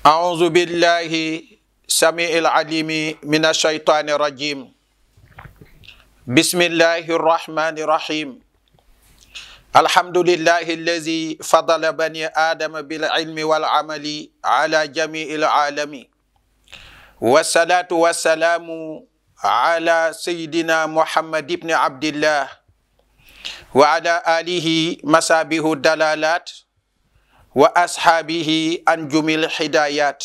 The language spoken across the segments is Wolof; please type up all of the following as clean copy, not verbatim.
أعوذ بالله سميع العليم من الشيطان الرجيم بسم الله الرحمن الرحيم الحمد لله الذي فضل بني آدم بالعلم والعمل على جميع العالمين والصلاة والسلام على سيدنا محمد بن عبد الله وعلى آله مصابيح الدلالات وأصحابه أنجم الهدايات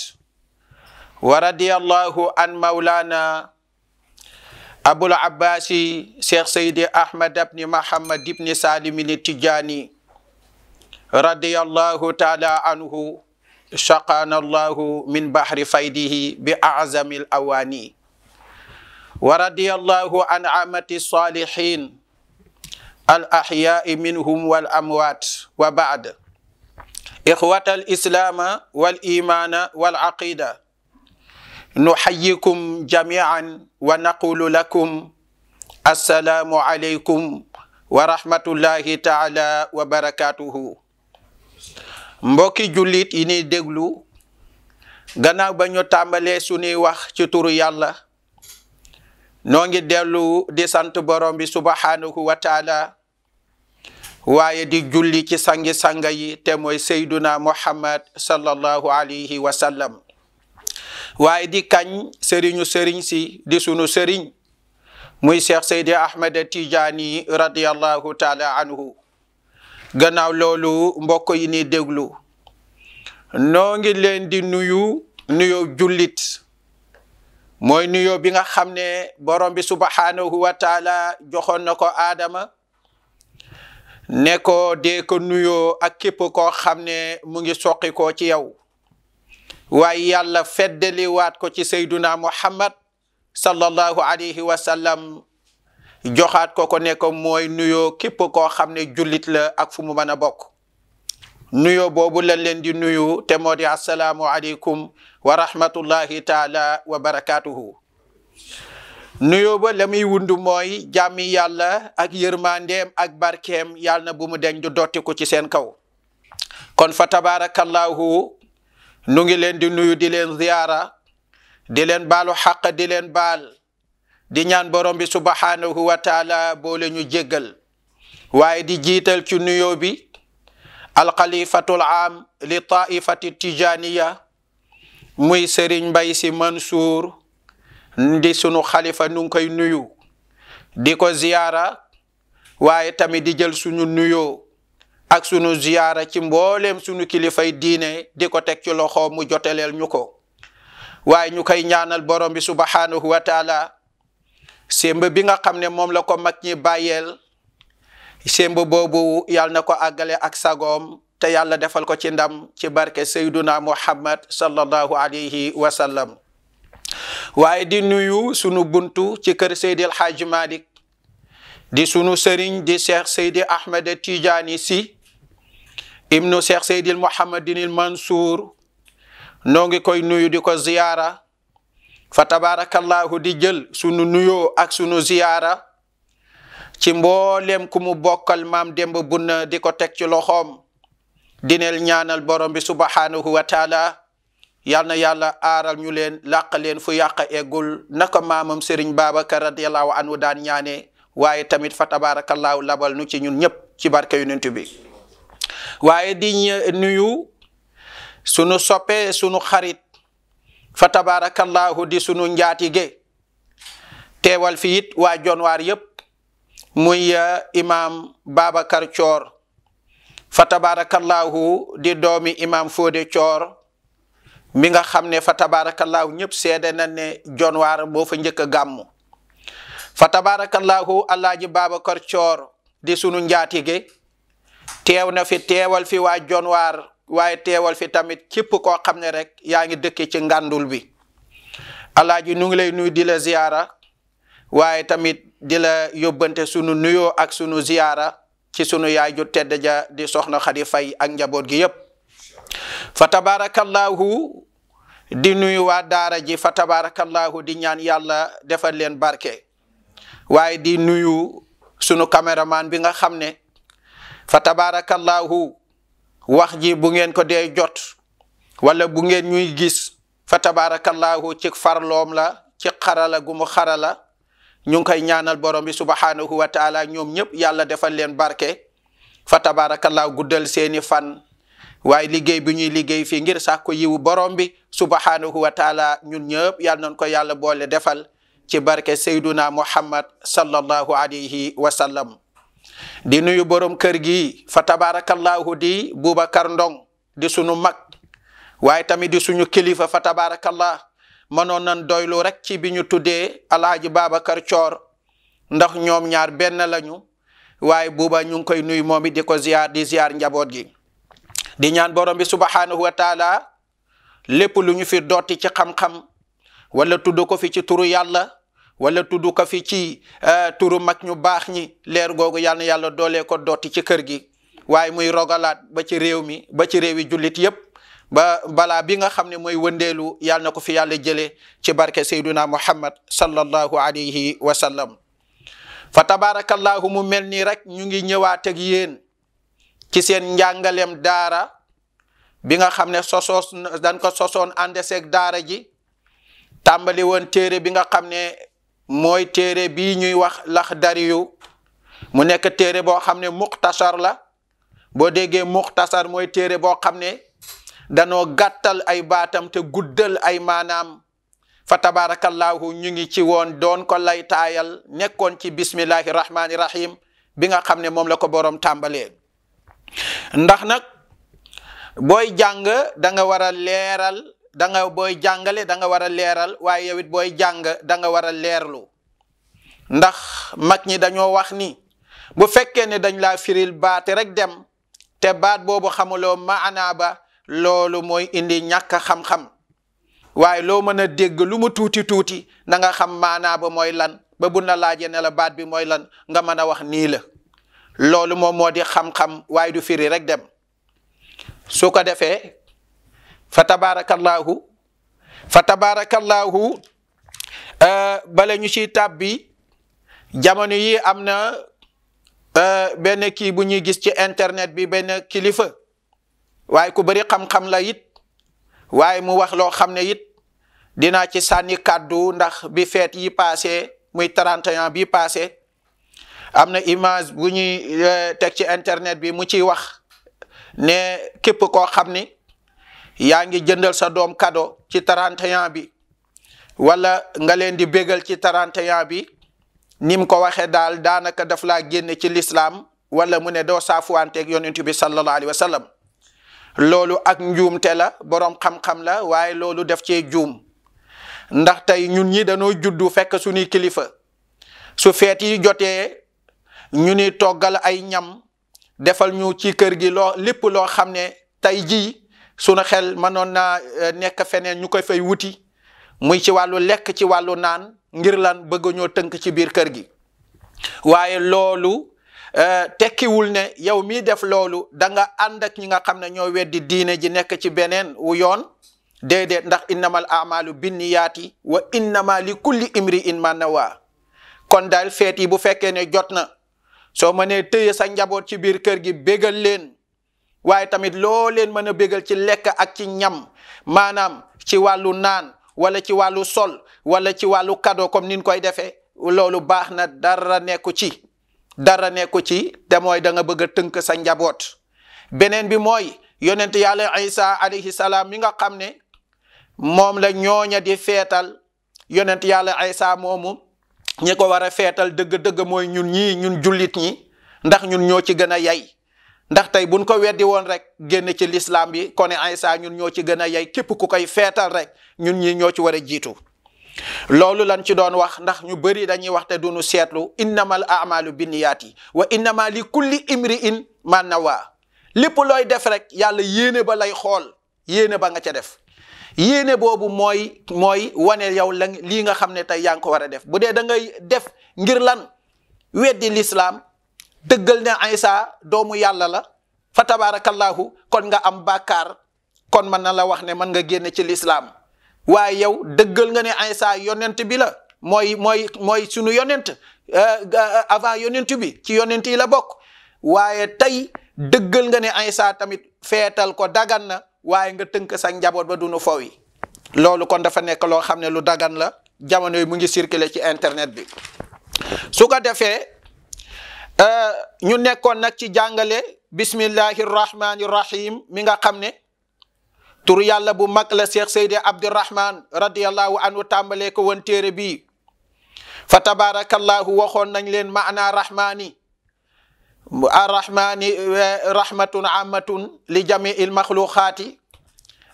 ورضي الله عن مولانا أبو العباس شيخ سيدي أحمد بن محمد بن سالم التجاني رضي الله تعالى عنه شقانا الله من بحر فيده بأعظم الأواني ورضي الله عن عامة الصالحين الأحياء منهم والأموات وبعد إخوة الإسلام والإيمان والعقيدة نحييكم جميعا ونقول لكم السلام عليكم ورحمة الله تعالى وبركاته mbokki jullit yi ni déglu gannaaw ba ñu tàmbalee suñuy wax ci turu yàlla noo ngi dellu di sant borom bi subhanahu wa taala waaye di julli ci sangi-sanga yi te mooy sayduna muhammad sallallahu alayhi wa sallam waaye di kañ sëriñu sëriñ si di sunu sëriñ muy cheikh seydi ahmed tijaani radiyallahu taala anhu gannaaw loolu mbokk yi ni déglu noo ngi leen di nuyoo jullit mooy nuyoo bi nga xam ne borom bi subhanahu wa taala joxoon na ko aadama ne ko dee ko nuyoo ak képp koo xam ne mu ngi soqi ko ci yow waaye yàlla feddali waat ko ci sayduna muhammad sallallahu alayhi wa sallam joxaat ko ne ko mooy nuyoo képp koo xam ne jullit la ak fu mu mën a bokk nuyoo boobu lañ leen di nuyu te moo di assalaamu aleykum wa rahmatullahi taala wa barakatuhu nuyoo ba la muy wundu mooy jàmmi yàlla ak yërmandeem ak barkeem yàlla na bu mu deñ du dottiku ci seen kaw kon fa tabarakallahu nu ngi leen di nuyu di leen ziyaara di leen baalu xaq di leen baal di ñaan borom bi subhanahu wa taala boole ñu jéggal waaye di jiital ci nuyoo bi alxalifatul am li taifati tijaniya muy Serigne Mbaye Sy Mansour di sunu xalifa nu ngi koy nuyu di ko ziyaara waaye tamit di jël sunu nuyoo ak sunu ziyaara ci mbooleem sunu kilifay diine di ko teg ci loxo mu joteleel ñu ko waaye ñu koy ñaanal borom bi subhanahu wa taala semb bi nga xam ne moom la ko mag ñi bàyyeel semb boobu yàlla na ko àggale ak sagoom te yàlla defal ko ci ndam ci barke sayduna muhammad sallallahu alayhi wa sallam waaye di nuyu sunu buntu ci kër Seydi El Hadji Malick di sunu sëriñ di cheikh Seydi Ahmed Tidiane Sy ibnu cheikh Seydi Mouhamadinil Mansour noo ngi koy nuyu di ko ziyaara fa tabarakallahu di jël sunu nuyoo ak sunu ziyaara ci mboolem ku mu bokkal maam Demba Bunna di ko teg ci loxoom dineel ñaanal borom bi subhanahu wa taala yal na yàlla aaral ñu leen làq leen fu yàq eggul naka maamam Serigne Babacar radiyallahu anhu daan ñaane waaye tamit fa tabarakallahu labal nu ci ñun ñëpp ci barke yonent bi waaye di nuyu sunu soppe sunu xarit fa tabarakallahu di sunu njaatige teewal fi it waa Jonwaar yëpp muy imam Babacar Thior fa tabarakallahu di doomi imam Fodé Thior mi nga xam ne fa tabarakallahu ñëpp seede na ne Jonwaar boo fa njëkk a gàmmu fa tabarakallahu alaaji Babacar Thior di sunu njaatige teew na fi teewal fi waa Jonwaar waaye teewal fi tamit képp koo xam ne rek yaa ngi dëkke ci ngàndul bi alaaji nu ngi lay nuyu di la ziyaara waaye tamit di la yóbbante sunu nuyoo ak sunu ziyaara ci sunu yaay ju tedd ja di soxna Xadi Fay ak njaboot gi yépp fa tabarakallahu di nuyu waa daara ji fa tabarakallahu di ñaan yàlla defal leen barke waaye di nuyu sunu caméraman bi nga xam ne fa tabarakallahu wax ji bu ngeen ko dee jot wala bu ngeen ñuy gis fa tabarakallahu ci farloom la ci xarala gu mu xarala ñu ngi koy ñaanal borom bi subhanahu wa taala ñoom ñëpp yàlla defal leen barke fa tabarakallahu guddal seeni fan waaye liggéey bi ñuy liggéey fii ngir sax ko yiwu borom bi subhanahu wa taala ñun ñëpp yàlla nañ ko yàlla boole defal ci barke sayduna muhammad sallallahu alayhi wa sallam. di nuyu borom kër gi fa tabarakallahu di Boubacar Ndong di sunu mag waaye tamit di suñu kilifa fa tabarakallah mënoon nañ doylu rek ci bi ñu tuddee alaaji Babacar Coor ndax ñoom ñaar benn lañu waaye buuba ñu ngi koy nuyu moom it di ko ziar di ziar njaboot gi di ñaan borom bi subhanahu wa taala lépp lu ñu fi dotti ci xam-xam wala tudd ko fi ci turu yàlla wala tudd ko fi ci turu mag ñu baax ñi leer googu yàlla na yàlla doolee ko dotti ci kër gi waaye muy rogalaat ba ci réew mi ba ci réewi jullit yépp ba balaa bi nga xam ne mooy wëndeelu yàlla na ko fi yàlla jëlee ci barke sayduna muhammad sallallahu alayhi wa sallam. fa tabarakallahu mu mel nii rek ñu ngi ñëwaat ak yéen ci seen njàngalem daara bi nga xam ne dañ ko sosoon àndeseeg daara ji tàmbali woon téere bi nga xam ne mooy téere bii ñuy wax Laxdariyu mu nekk téere boo xam ne muxtasar la boo déggee muxtasar mooy téere boo xam ne danoo gàttal ay baatam te guddal ay maanaam fa tabarakallahu ñu ngi ci woon doon ko lay taayal nekkoon ci bismillahi rahmani rahim bi nga xam ne moom la ko boroom tàmbalee ndax nag booy jàng da nga war a leeral booy jàngale da nga war a leeral waaye yow it booy jàng da nga war a leerlu ndax mag ñi dañoo wax ni bu fekkee ne dañ laa firil baate rek dem te baat boobu xamuloo maanaa ba loolu mooy indi ñàkk xam-xam waaye loo mën a dégg lu mu tuuti tuuti na nga xam maanaa ba mooy lan ba bu na laajee ne la baat bi mooy lan nga mën a wax nii la loolu moom moo di xam-xam waaye du firi rek dem su ko defee fa tabarakallahu bala ñu ci tàbbi jamono yi am na benn kii bu ñuy gis ci internet bi benn kilifa waaye ku bari xam-xam la it waaye mu wax loo xam ne it dinaa ci sànni kàddu ndax bi feet yi passé muy 31 bi passé am na image bu ñuy teg ci internet bi mu ciy wax ne képp koo xam ni yaa ngi jëndal sa doom cadeau ci 31 bi wala nga leen di bégal ci 31 bi ni mu ko waxee daal daanaka daf laa génne ci l'islam wala mu ne doo saafuwanteeg yonent bi sallallahu alayhi wa sallam loolu ak njuumte la boroom xam-xam la waaye loolu def cee juum ndax tey ñun ñi dañoo juddu fekk suñuy kilifa su feet yi jotee ñu ni toggal ay ñam defal ñu ci kër gi lépp loo xam ne tey jii sunu xel mënoon naa nekk feneen ñu koy fay wuti muy ci wàllu lekk ci wàllu naan ngir lan bëgg ñoo tënk ci biir kër gi waaye loolu tekkiwul ne yow mii def loolu da nga ànd ak ñi nga xam ne ñoo weddi diine ji nekk ci beneen wu yoon déedéet ndax innamal a'malu binniyaati wa innama li kulli imri'in ma nawa kon daal feet yi bu fekkee ne jot na soo mënee tëye sa njaboot ci biir kër gi bégal leen waaye tamit loo leen mën a bégal ci lekk ak ci ñam maanaam ci wàllu naan wala ci wàllu sol wala ci wàllu cadeau comme nin koy defee loolu baax na dara nekku ci te mooy da nga bëgg a tënk sa njaboot beneen bi mooy yonent yàlla Isa alayhi salaam mi nga xam ne moom la ñooña di feetal yonent yàlla Isa moomu ñi ko war a feetal dëgg-dëgg mooy ñun jullit ñi ndax ñun ñoo ci gën a yay ndax tey buñ ko weddi woon rek génn ci l'islam bi kon Isa ñun ñoo ci gën a yay képp ku koy feetal rek ñun ñi ñoo ci war a jiitu loolu lan ci doon wax ndax ñu bëri dañuy wax te duñu seetlu innamal a'malu binniyaati wa innama li kulli imri'in ma nawa lépp looy def rek yàlla yéene ba lay xool yéene ba nga ca def yéene boobu mooy wane yow la lii nga xam ne tey yaa ngi ko war a def bu dee da ngay def ngir lan weddi l'islam dëggal ne Isa doomu yàlla la fa tabarakallahu kon nga am bàkkaar kon mën na la wax ne mën nga génn ci l'islam waaye yow dëggal nga ne Isa yonent bi la mooy sunu yonent avant yonent bi ci yonent yi la bokk waaye tey dëggal nga ne Isa tamit feetal ko dagan na waaye nga tënk sa njaboot ba dunu fowi loolu kon dafa nekk loo xam ne lu dagan la jamono yi mu ngi circuler ci internet bi. su ko defee ñu nekkoon nag ci jàngale bismillahi rahmani rahim mi nga xam ne tur yàlla bu mag la Cheikh Seydi Abdourahman radiyallahu anhu tàmbalee ko woon téere bii fa tabarakallahu waxoon nañ leen maana rahmani arrahmani rahmatun ammatun li jamiil maxluqaati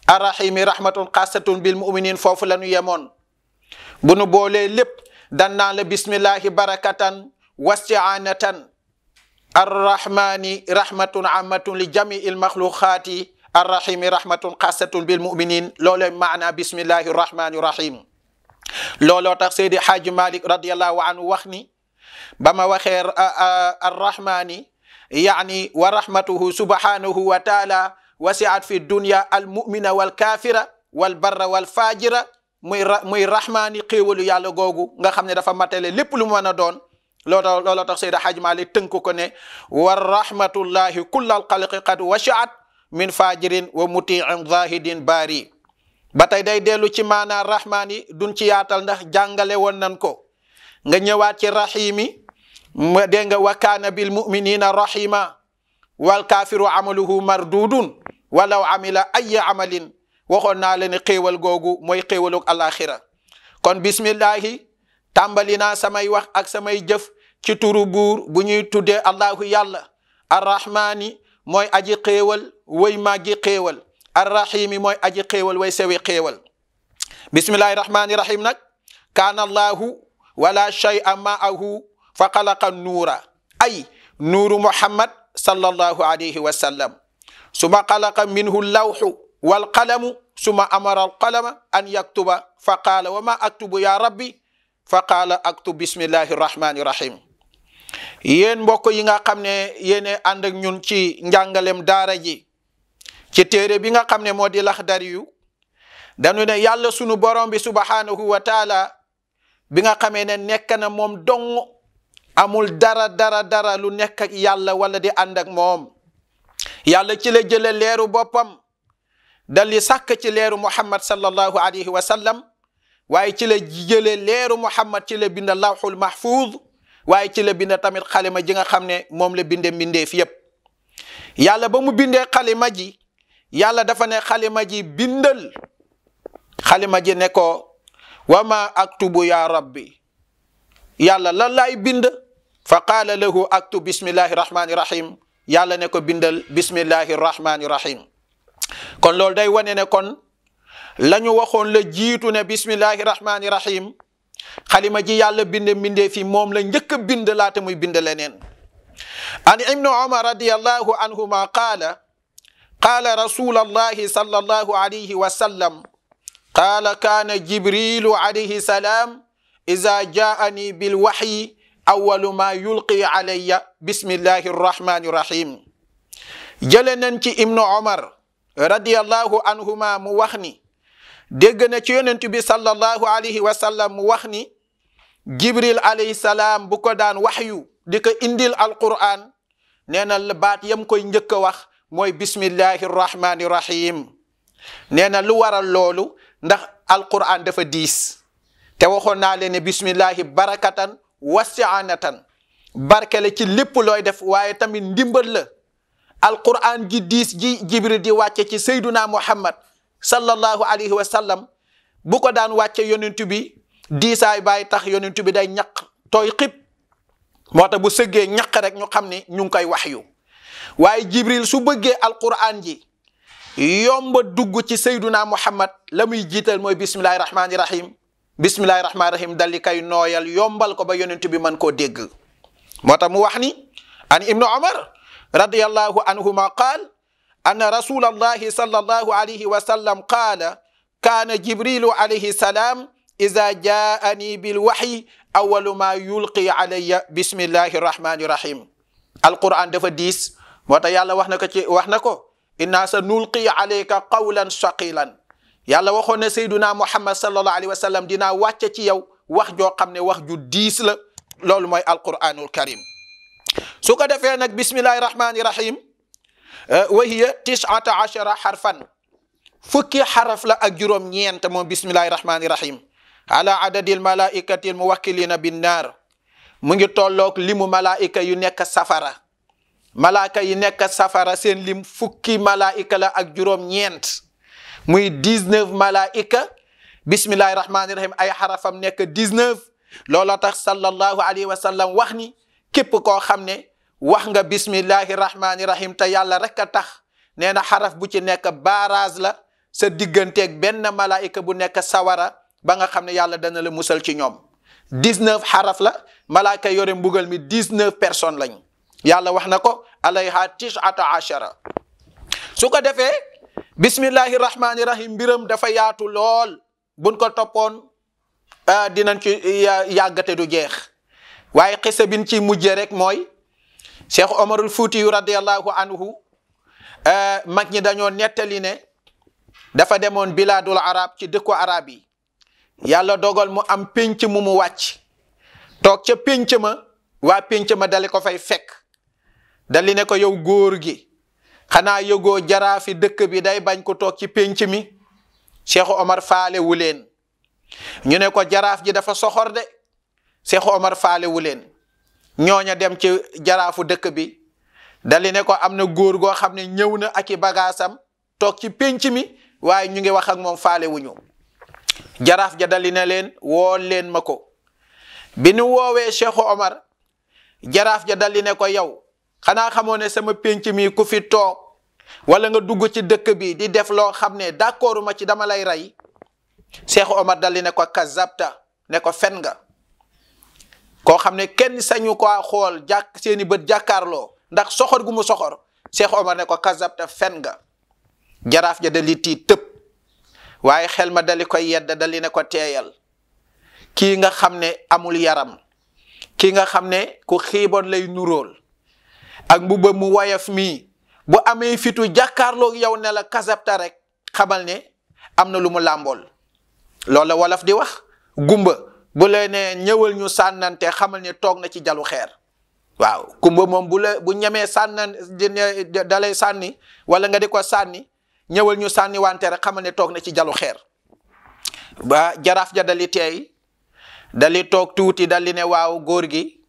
arrahimi rahmatun xaasatun bil muminin foofu la ñu yemoon bu nu boolee lépp dan naan la bismillahi barakatan wasti'anatan arrahmani rahmatun ammatun li jamiil maxluqaati arrahimi rahmatun xaasatun bil muminin looloo maana bismillahi rahmani rahim looloo tax Seydi Haaji Malik radiyallahu anhu wax ni ba ma waxee arrahmani yaani wa rahmatuhu subhanahu wa taala wasiat fi dunya al mumina wal kafira wal barra wal fajira muy rahmani xéewalu yàlla googu nga xam ne dafa matale lépp lu mën a doon looloo tax Seydi Haaji Malik tënk ko ne wa rahmatullahi kullal xalqi qad wasiat min fajirin wa mutiin zahidin bari ba tey day dellu ci maanaa rahmani duñ ci yaatal ndax jàngale woon nan ko nga ñëwaat ci rahimi dégg nga wa kaana bil muminina rahima wal kaafiru amaluhu mardudun walaw amila ay amalin waxoon naa leen xéewal googu mooy xéewalug alaxira kon bismillahi tàmbali naa samay wax ak samay jëf ci turu buur bu ñuy tuddee allahu yàlla arrahmani mooy aji xéewal way màggi xéewal arrahimi mooy aji xéewal way sewi xéewal bismillahi rahmani rahim nag kaana allahu wala shay'a ma'ahu fa xalaqa nuura ay nuuru muhammad sallallahu alayhi wa sallam suma xalaqa minhu lawxu wal qalamu suma amara al qalama an yaktuba fa qaala wa ma aktubu ya rabbi fa qaala aktub bismillahi rahmani rahim yéen mbokk yi nga xam ne yéene ànd ak ñun ci njàngalem daara ji ci téere bi nga xam ne moo di Laxdari yu dañu ne yàlla sunu borom bi subhanahu wa taala bi nga xamee ne nekk na moom dong amul dara lu nekk ak yàlla wala di ànd ak moom yàlla ci la jële leeru boppam dal di sàkk ci leeru muhammad sallallahu alayhi wa sallam waaye ci la jële leeru muhammad ci la bind lawxul mahfuz waaye ci la bind tamit xalima ji nga xam ne moom la binde mbindeef yépp yàlla ba mu bindee xalima ji yàlla dafa ne xalima ji bindal xalima ji ne ko wa ma aktubu ya rabbi yàlla lan laay bind fa qaala lahu aktub bismillahi rahmani rahim yàlla ne ko bindal bismillahi rahmani rahim kon loolu day wane ne kon la ñu waxoon la jiitu ne bismillahi rahmani rahim xalima ji yàlla bind mbindee fi moom la njëkk a bind laata muy bind leneen an ibnu umar radiyallahu anhuma qaala rasulallahi sallallahu alayhi wa sallam qaala kaana jibrilu alayhi salaam iza jaani bilwaxyi awalu ma yulqi alayya bismillahi rrahmani rrahim jële nañ ci ibnu omar radiyallahu anhuma mu wax ni dégg na ci yonent bi sallallahu alayhi wa sallam mu wax ni jibril alayhi salaam bu ko daan waxyu di ko indil alquran nee na baat yam koy njëkk a wax mooy bismillahi rrahmani rrahim nee na lu waral loolu ndax alquran dafa diis te waxoon naa leen ne bismillahi barakatan wasi'anatan barkele ci lépp looy def waaye tamit ndimbal la alquran ji diis ji jibril di wàcce ci sayduna muhammad sallallahu alayhi wa sallam bu ko daan wàcce yonentu bi diisaay baay tax yonentu bi day ñaq tooy xib moo tax bu sëggee ñaq rek ñu xam ne ñu ngi koy waxyu waaye jibril su bëggee alquran ji yomba dugg ci sayduna muhammad la muy jiital mooy bismillahi rahmani rahim bismillahi rahmani rahim daldi kay nooyal yombal ko ba yonent bi mën koo dégg moo tax mu wax ni an ibnu umar radiyallahu anhuma qaal anna rasulallahi sallallahu alayhi wa sallam qaala kaana jibrilu alayhi salaam iza jaani bilwaxyi awalu ma yulqi alayya bismillahi rahmani rahim alquran dafa diis moo tax yàlla wax na ko inna sa nulqi alayka qawlan shaqilan yàlla waxoon ne sayduna muhammad sallallahu alayhi wa sallam dinaa wàcce ci yow wax joo xam ne wax ju diis la loolu mooy alquranul karim su ko defee nag bismillahi rahmani rahim wa hiya 19 harfan fukki xaraf la ak juróom ñeent moom bismillahi rahmani rahim ala adadil malaikati al muwakkilina bin naar mu ngi tolloog limu malaika yu nekk safara malaaka yi nekk safara seen lim fukki malaika la ak juróom ñeent muy 19 malaika bismillahi rahmani rahim ay xarafam nekk 19 looloo tax sallallahu alayhi wa sallam wax ni képp koo xam ne wax nga bismillahi rahmani rahim te yàlla rek a tax nee na xaraf bu ci nekk barrage la sa digganteeg benn malaika bu nekk sawara ba nga xam ne yàlla dana la musal ci ñoom 19 xaraf la malaaka yore mbugal mi 19 personnes lañ yàlla wax na ko alayha 19 su ko defee bismillahi rahmani rahim mbiram dafa yaatu lool buñ ko toppoon dinañ ci yàggate du jeex waaye xisa bin ci mujjee rek mooy Cheikh Omarul Fuuti yu radiyallahu anhu mag ñi dañoo nettali ne dafa demoon bilaadul arab ci dëkku arab yi yàlla dogal mu am pénc mu wàcc toog ca pénc ma waa pénc ma dali ko fay fekk dali ne ko yow góor gi xanaa yëgoo jaraafi dëkk bi day bañ ko toog ci pénc mi Cheikh Omar faale wu leen ñu ne ko jaraaf ji dafa soxor de Cheikh Omar faale wu leen ñooña dem ci jaraafu dëkk bi dali ne ko am na góor goo xam ne ñëw na ak i bagaasam toog ci pénc mi waaye ñu ngi wax ak moom faale wuñu jaraaf ja dali ne leen woo leen ma ko bi nu woowee Cheikh Omar jaraaf ja dali ne ko yow xanaa xamoo ne sama pénc mi ku fi toog wala nga dugg ci dëkk bi di def loo xam ne d'accord ma ci dama lay rey Cheikh Omar dali ne ko kazabta ne ko fen nga koo xam ne kenn sañu ko xool jàkk seeni bët jàkkaarloo ndax soxor gu mu soxor Cheikh Omar ne ko kazabta fen nga jaraaf ja dali tiit tëb waaye xel ma dali koy yedd dali ne ko teeyal kii nga xam ne amul yaram kii nga xam ne ku xiiboon lay nuróol ak mbuba mu woyof mii bu amee fitu jàkkaarloo yow ne la kazabta rek xamal ne am na lu mu làmbool loolu la wolof di wax gumba bu la ne ñëwal ñu sànnante xamal ne toog na ci jalu xeer waaw gumba moom bu ñemee sànnan dalay sànni wala nga di ko sànni ñëwal ñu sànni wante rek xamal ne toog na ci jalu xeer ba jaraaf ja dali teey dali toog tuuti dali ne waaw góor gi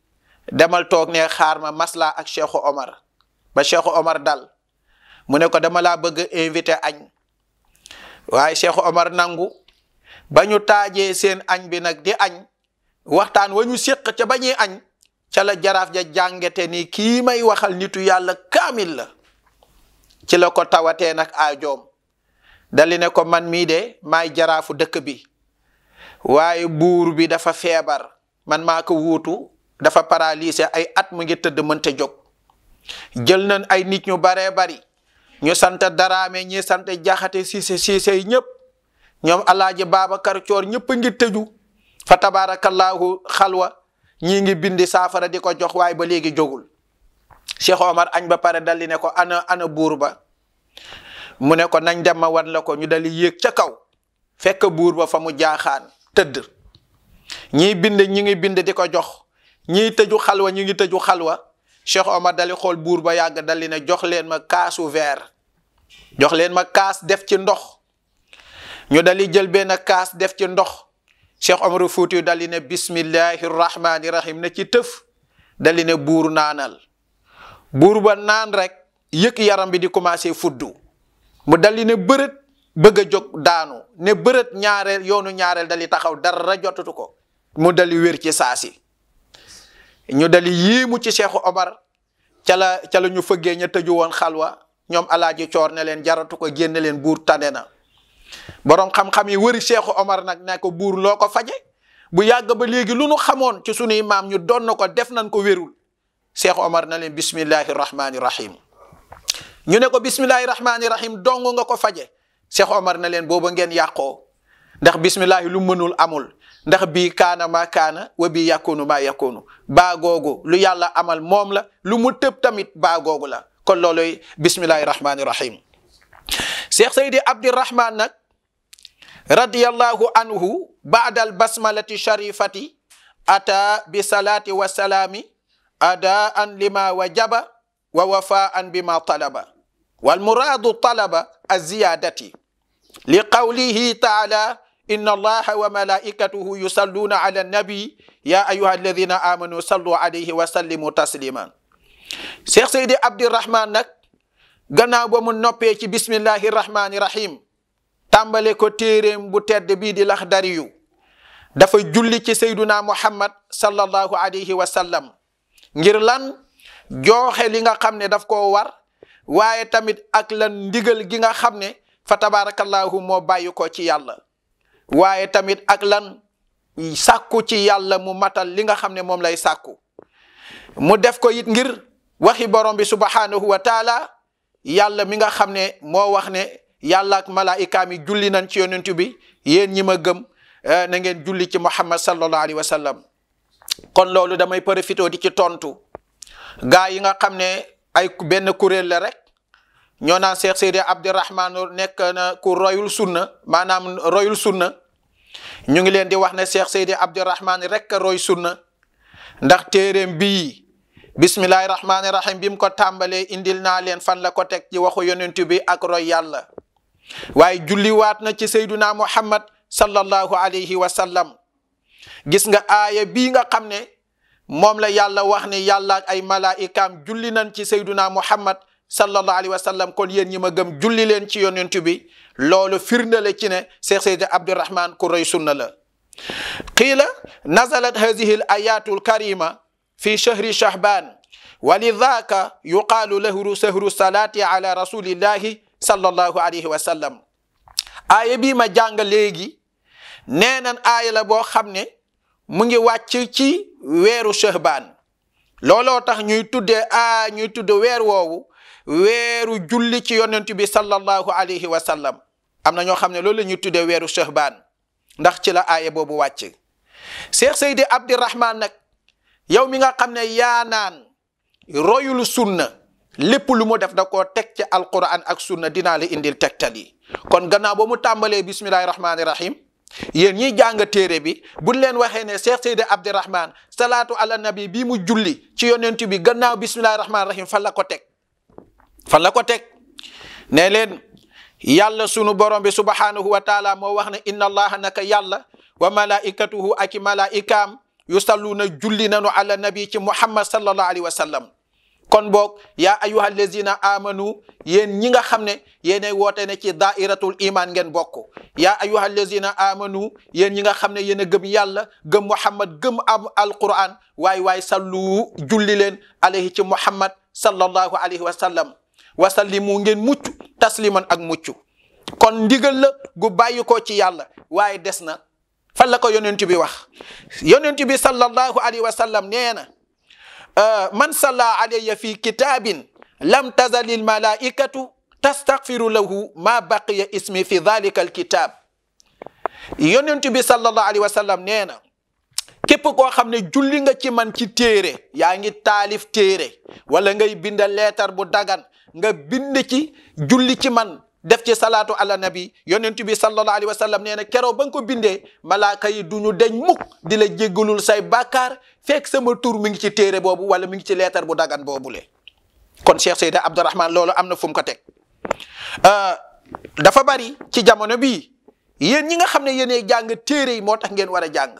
demal toog ne xaar ma masla ak Cheikh Omar ba Cheikh Omar dal mu ne ko dama laa bëgg invité añ waaye Cheikh Omar nangu ba ñu taajee seen añ bi nag di añ waxtaan wa ñu séq ca ba ñuy añ ca la jaraaf ja jàngete ni kii may waxal nitu yàlla kaamil la ci la ko tawatee nag aajoom dali ne ko man mii de maay jaraafu dëkk bi waaye buur bi dafa feebar man maa ko wuutu dafa paralysé ay at mu ngi tëdd mënta jóg jël nañ ay nit ñu baree bari ñu sant Daraame ñi sant Jaxate Siise yi ñëpp ñoom Alaaji Babacar Coor ñëpp ngi tëju fa tabarakallahu xalwa ñii ngi bindi saafara di ko jox waaye ba léegi jógul Cheikh Omar añ ba pare dal di ne ko ana buur ba mu ne ko nañ dem ma wan la ko ñu dali yéeg ca kaw fekk buur ba fa mu jaaxaan tëdd ñii bind ñi ngi bind di ko jox ñii tëju xalwa ñu ngi tëju xalwa Cheikh Omar dali xool buur ba yàgg dali ne jox leen ma kaasu verre jox leen ma kaas def ci ndox ñu dali jël benn kaas def ci ndox Cheikh Omar Fuuti dali ne bismillahi rahmani rahim ne ci tëf dali ne buur naanal buur ba naan rek yëg yaram bi di commencé fuddu mu dali ne bërët bëgg a jóg daanu ne bërët yoonu ñaareel dali taxaw dara jotatu ko mu dali wér ci saasi ñu dali yéemu ci Cheikh Omar ca la ñu fëggee ña tëju woon xalwa ñoom Alaaji Coor ne leen jaratu ko génne leen buur tane na boroom xam-xam yi wëri Cheikh Omar nag ne ko buur loo ko faje bu yàgg ba léegi lu nu xamoon ci sunuy maam ñu doon na ko def nañ ko wérul Cheikh Omar na leen bismillahi rahmani rahim ñu ne ko bismillahi rahmani rahim dong nga ko faje Cheikh Omar na leen booba ngeen yàqoo ndax bismillahi lu mënul amul ndax bii kaana maa kaana wa bii yakunu maa yakunu baa googu lu yàlla amal moom la lu mu tëb tamit baa googu la kon looloy bismillahi rahmani rahim Cheikh Seydi Abdirahman nag radiyallahu anhu baada al basmalati sharifati ata bi salati wa salami adaan lima wajaba wa wafaan bima talaba wal muradu talaba aziyadati li qawlihi taala inna allaha wa malaikatuhu yusalluna ala nabi ya ayuha alladina amanu sallu alayhi wa sallimu tasliman. Cheikh Seydi Abdirahman nag gannaaw ba mu noppee ci bismillahi rahmani rahim tàmbale ko téeréem bu tedd bii di Laxdariyu dafa julli ci sayduna muhammad sallallahu alayhi wa sallam ngir lan jooxe li nga xam ne daf koo war waaye tamit ak lan ndigal gi nga xam ne fa tabarakallahu moo bàyyi ko ci yàlla waaye tamit ak lan sàkku ci yàlla mu matal li nga xam ne moom lay sàkku mu def ko it ngir waxi borom bi subhanahu wa taala yàlla mi nga xam ne moo wax ne yàlla ak malaikaam yi julli nañ ci yonent bi yéen ñi ma gëm na ngeen julli ci muhammad sallallahu alayhi wa sallam. kon loolu damay profité di ci tontu gaa yi nga xam ne ay benn kuréel la rek ñoo naan Cheikh Seydi Abdirahman nekk na ku royul sunna maanaam royul sunna ñu ngi leen di wax ne Cheikh Seydi Abdirahman rek roy sunna ndax téeréem bii bismillahi rahmani rahim bi mu ko tàmbalee indil naa leen fan la ko teg ci waxu yonent bi ak roy yàlla waaye julliwaat na ci sayduna muhammad sallallahu alayhi wa sallam. gis nga aaya bii nga xam ne moom la yàlla wax ne yàlla ak ay malaikaam julli nañ ci sayduna muhammad sallallahu alayhi wa sallam kon yéen ñi ma gëm julli leen ci yonent bi loolu firnde la ci ne Cheikh Seydi Abdirahman ku roy sunna la. qiila nazalat hadihi al ayatu al karima fi shahri shahban wa lidhaka yuqaalu lahu shahru salati ala rasulillahi sallallahu alayhi wa sallam. aaya bii ma jàng léegi nee nan aaya la boo xam ne mu ngi wàcc ci weeru shahban looloo tax ñuy tudde weer woowu weeru julli ci yonent bi sallallahu alayhi wa sallam. am na ñoo xam ne loolu la ñuy tuddee weeru shahban ndax ci la aaya boobu wàcc. Cheikh Seydi Abdirahman nag yow mi nga xam ne yaa naan royul sunna lépp lu mu def da koo teg ci alquran ak sunna dinaa la indil tegtal yi. kon gannaaw ba mu tàmbalee bismillahi rahmani rahim yéen ñiy jàng téere bi buñ leen waxee ne Cheikh Seydi Abdirahman salaatu ala nabi bii mu julli ci yonent bi gannaaw bismillahi rahmani rahim fan la ko teg ne leen yàlla sunu borom bi subhanahu wa taala moo wax ne inna allaha naka yàlla wa malaikatuhu aki malaikaam yusalluna julli nanu ala nabi ci muhammad sallallahu alayhi wa sallam. kon boog yaa ayyuha allazina amanu yéen ñi nga xam ne yéenay woote ne ci daairatul iman ngeen bokk yaa ayyuha allazina amanu yéen ñi nga xam ne yéen a gëm yàlla gëm muhammad gëm am alquran waay sallu julli leen alayhi ci muhammad sallallahu alayhi wa sallam wasallimu ngeen mucc tasliman ak mucc. kon ndigal la gu bàyyi ko ci yàlla waaye des na fan la ko yonent bi wax. yonent bi sallallahu alayhi wa sallam nee na man salla alayya fi kitabin lam tazal al malaikatu tastaghfiru lahu ma baqiya ismi fi dhalika al kitab. yonent bi sallallahu alayhi wa sallam nee na képp koo xam ne julli nga ci man ci téere yaa ngi taalif téere wala ngay bind leetar bu dagan nga bind ci julli ci man def ci salaatu ala nabi yonent bi sallallahu alayhi wa sallam nee na keroo ba nga ko bindee malaaka yi duñu deñ mukk di la jéggalul say bàkkaar fekk sama tur mi ngi ci téere boobu wala mi ngi ci leetar bu dagan boobule. kon Cheikh Seydi Abdirahman loolu am na fu mu ko teg. dafa bari ci jamono bii yéen ñi nga xam ne yéenay jàng téere yi moo tax ngeen war a jàng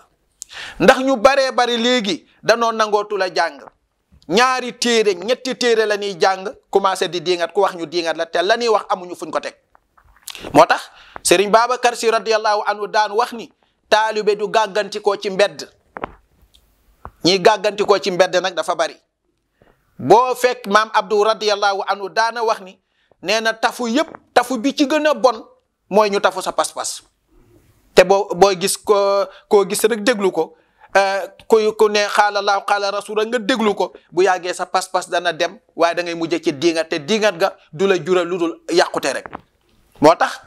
ndax ñu baree bari léegi danoo nangootu la jàng ñaari téere ñetti téere la ñuy jàng commencé di diingat ku wax ñu diingat la te la ñuy wax amuñu fuñ ko teg. moo tax Serigne Babacar Sy radiyallahu anhu daan wax ni taalibe du gàggantikoo ci mbedd ñiy gàggantikoo ci mbedd nag dafa bari. boo fekk maam Abdou radiyallahu anhu daana wax ni nee na tafu yëpp tafu bi ci gën a bon mooy ñu tafu sa pas-pas te boo gis koo gis rek déglu ko ku ne xaala laahu xaala rasula nga déglu ko bu yàggee sa pas-pas dana dem waaye da ngay mujjee ci diingat te diingat ga du la jural lu dul yàqute rek. moo tax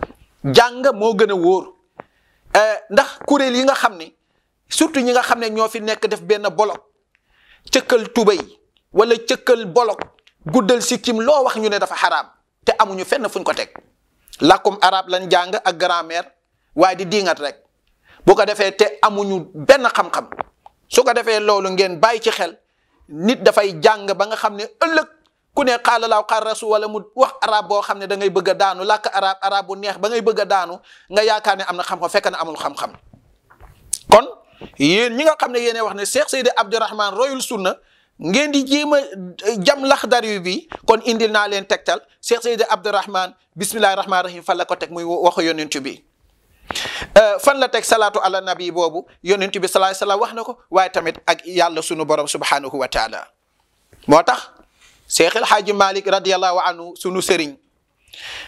jàng moo gën a wóor ndax kuréel yi nga xam ne surtout ñi nga xam ne ñoo fi nekk def benn bolok cëkkal tubay wala cëkkal bolok guddal sikkim loo wax ñu ne dafa xaraam te amuñu fenn fuñ ko teg làkkum arab lañ jàng ak grammaire waaye di diingat rek bu ko defee te amuñu benn xam-xam su ko defee loolu ngeen bàyyi ci xel nit dafay jàng ba nga xam ne ëllëg ku ne qaala laahu qaala rasul wala mu wax arab boo xam ne da ngay bëgg a daanu làkk arab bu neex ba ngay bëgg a daanu nga yaakaar ne am na xam-xam fekk na amul xam-xam. kon yéen ñi nga xam ne yéene wax ne Cheikh Seydi Abdourahmane royul sunna ngeen di jéem a jam Laxdari bi kon indil naa leen tegtal Cheikh Seydi Abdourahmane bismillahi rahmaani rahim fan la ko teg muy waxu yonent bi. fan la teg salaatu ala nabi boobu yonent bi sallallahu alayhi wasallam wax na ko waaye tamit ak yàlla sunu borom subhanahu wa taala. moo tax Cheikh El Hadji Malick radiyallahu anhu sunu sëriñ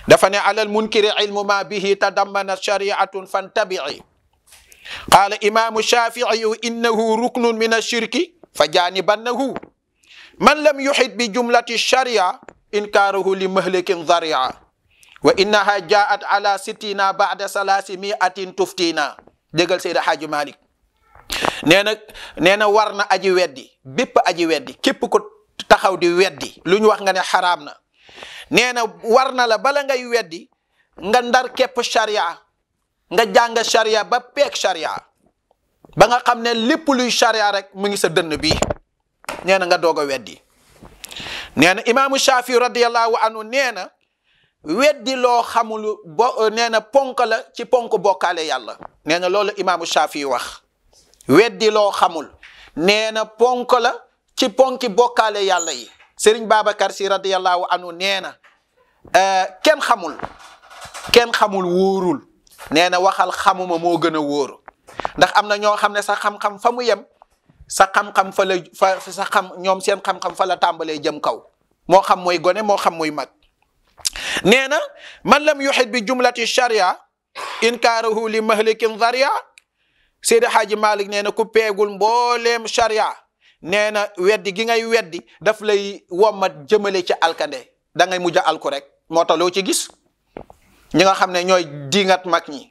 dafa ne alal munkiri ilmu ma bihi tadammana shari'atun fantabi'i qaala imaamu Shafi'i innahu ruknun min ash-shirki fa janibannahu man lam yuhit bi jumlati sharia inkaaruhu li mahlikin dhari'a wa innaha jaat ala sittina ba'da salasi mi'atin tuftina. déggal Seydi Hadji Malick nee na war na aji weddi bépp aji weddi képp ko taxaw di weddi lu ñu wax nga ne xaraam na nee na war na la bala ngay weddi nga ndar képp sharia nga jàng sharia ba peeg sharia ba nga xam ne lépp luy sharia rek mu ngi sa dënn bi nee na nga doog a weddi. nee na imaamu Shafi radiyallahu anhu nee na weddi loo xamul nee na ponk la ci ponk bokkaale yàlla. nee na loolu imaamu Shafi wax weddi loo xamul nee na ponk la ci ponki bokkaale yàlla yi. Serigne Babacar Sy radiyallahu anhu nee na kenn xamul wóorul nee na waxal xamuma moo gën a wóor ndax am na ñoo xam ne sa xam-xam fa mu yem sa xam-xam sa xam ñoom seen xam-xam fa la tàmbalee jëm kaw moo xam muy gone moo xam muy mag. nee na man lam yuhit bi jumlati sharia inkaaruhu li mahlikin dharia. Seydi Hadji Malick nee na ku peegul mbooleem sharia nee na weddi gi ngay weddi daf lay wommat jëmale ci alkande da ngay mujj a alku rek. moo tax loo ci gis ñi nga xam ne ñooy diingat mag ñi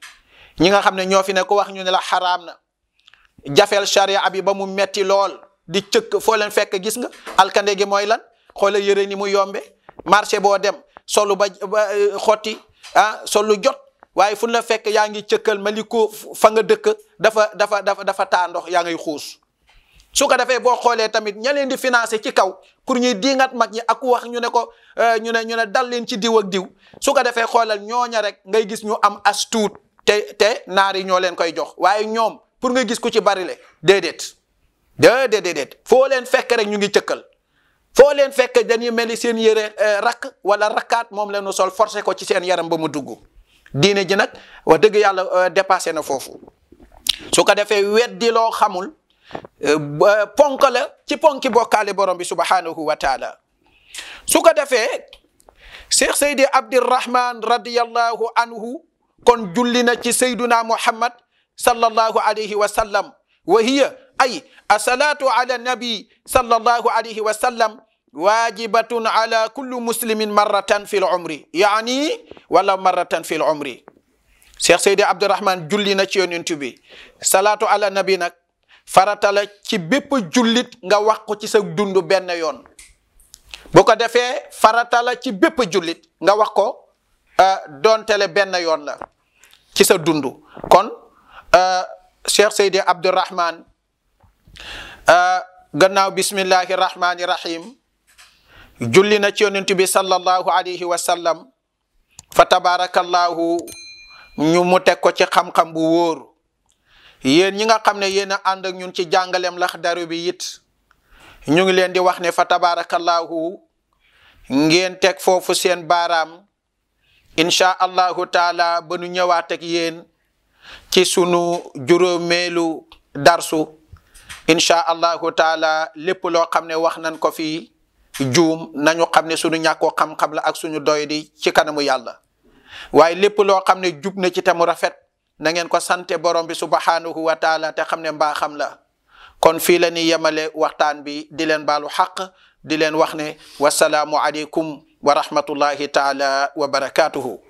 nga xam ne ñoo fi ne ko wax ñu ne la xaraam na jafeel sharia bi ba mu metti lool di cëkk foo leen fekk gis nga alkande gi mooy lan xoola yëre ni mu yombe marché boo dem solu ba xotti solu jot waaye fu la fekk yaa ngi cëkkal maliko fa nga dëkk dafa taa ndox yaa ngay xuus. su ko defee boo xoolee tamit ña leen di financé ci kaw pour ñuy diingat mag ñi ak wax ñu ne ko ñu ne dal leen ci diw ak diw su ko defee xoolal ñooña rek ngay gis ñu am as tuut te naar yi ñoo leen koy jox waaye ñoom pour nga gis ku ci bari le déedéet foo leen fekk rek ñu ngi cëkkal foo leen fekk dañuy mel ni seen yére rakk wala rakkaat moom leen sol forcé ko ci seen yaram ba mu dugg diine ji nag wax dëgg yàlla dépassé na foofu. su ko defee weddi loo xamul ponk la ci ponki bokkaale borom bi subhanahu wa taala. su ko defee Cheikh Seydi Abdourahmane radiyallahu anhu kon julli na ci sayduna Muhammad sallallahu alayhi wa sallam wa hiya ay asalaatu ala nabi sallallahu alayhi wa sallam waajibatun ala kulli muslimin marratan fil umri yaani wala marratan fil umri. Cheikh Seydi Abdourahmane julli na ci yonent bi salaatu ala nabi nag farata la ci bépp jullit nga wax ko ci sa dund benn yoon. bu ko defee farata la ci bépp jullit nga wax ko doontele benn yoon la ci sa dund. kon Cheikh Seydi Abdourahmane gannaaw bismillahi rahmani rahim julli na ci yonent bi sallallahu alayhi wa sallam fa tabarakallahu ñu mu teg ko ci xam-xam bu wóor. yéen ñi nga xam ne yéen a ànd ak ñun ci jàngaleem Laxdari bi it ñu ngi leen di wax ne fa tabarakallahu ngeen teg foofu seen baaraam insha allahu taala ba nu ñëwaat ak yéen ci sunu juróomeelu darsu insha allahu taala lépp loo xam ne wax nañ ko fi juum nañu xam ne sunu ñàkkoo xam-xam la ak suñu doy di ci kanamu yàlla waaye lépp loo xam ne jub na ci te mu rafet na ngeen ko sante borom bi subhanahu wa taala te xam ne mbaaxam la. kon fii la ni yemale waxtaan bi di leen baalu xaq di leen wax ne wasalaamu aleykum wa rahmatullahi taala wa barakatuhu.